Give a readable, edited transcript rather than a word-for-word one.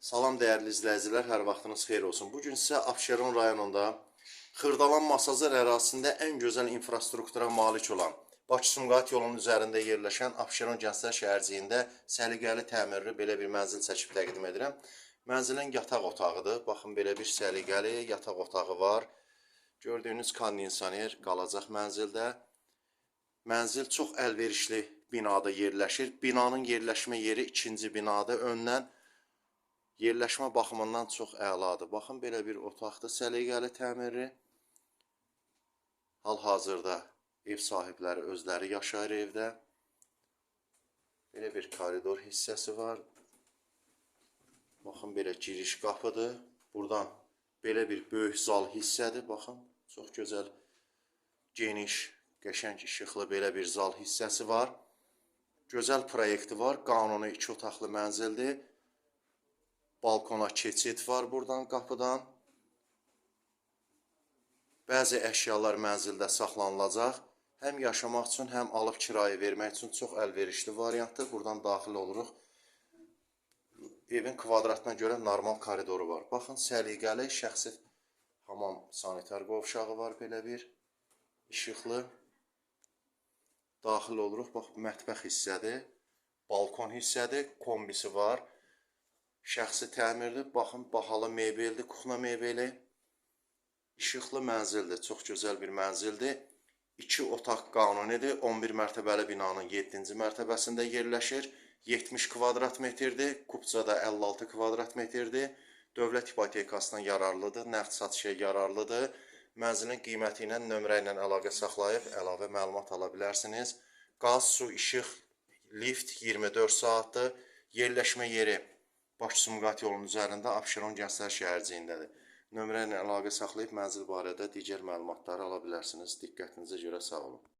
Salam dəyərli izləyicilər, hər vaxtınız xeyir olsun. Bu gün sizə Abşeron rayonunda Xırdalan Masazır ərazisində ən gözəl infrastruktura malik olan Bakı-Sumqayıt yolunun üzərində yerləşən Abşeron Gənclər şəhərciyində səliqəli təmirli belə bir mənzil çəkib təqdim edirəm. Mənzilin yataq otağıdır. Baxın, belə bir səliqəli yataq otağı var. Gördüyünüz kondisioner qalacaq mənzildə. Mənzil çox əlverişli binada yerləşir. Binanın yerləşmə yeri ikinci binadır. Öndən yerləşmə baxımından çox əladır. Baxın, belə bir otaqdır, səliqəli təmirli. Hal-hazırda ev sahibləri özləri yaşayır evdə. Belə bir koridor hissəsi var. Baxın, belə giriş qapıdır. Buradan belə bir böyük zal hissədir. Baxın, çox gözəl, geniş, qəşəng işıqlı belə bir zal hissəsi var. Gözəl proyekti var. Qanuni iki otaqlı mənzildir. Balkona keçid var buradan qapıdan. Bəzi əşyalar mənzildə saxlanılacaq. Həm yaşamaq üçün, həm alıb kirayə vermək üçün çox əlverişli variantdır. Buradan daxil oluruq. Evin kvadratına görə normal koridoru var. Baxın, səliqəli şəxsi hamam sanitar qovşağı var belə bir işıqlı. Daxil oluruq. Bax, mətbəx hissədir, balkon hissədir, kombisi var. Şəxsi təmirli, baxın, bahalı mebeldir, kuxna mebeli. İşıqlı mənzildir, çox gözəl bir mənzildir. İki otaq qanunidir. 11 mərtəbəli binanın 7-ci mərtəbəsində yerləşir. 70 kvadrat metrdir. Kupçada 56 kvadrat metrdir. Dövlət ipotekasına yararlıdır, nəqd satışa yararlıdır. Mənzilin qiyməti ilə nömrə ilə əlaqə saxlayıb əlavə məlumat ala bilərsiniz. Qaz, su, işıq, lift 24 saatdır. Yerləşmə yeri Bakı-Sumqayıt yolunun üzərində Abşeron Gənclər şəhərciyindədir. Nömrə ilə əlaqə saxlayıb mənzil barədə digər məlumatları ala bilərsiniz. Diqqətinizə görə sağ olun.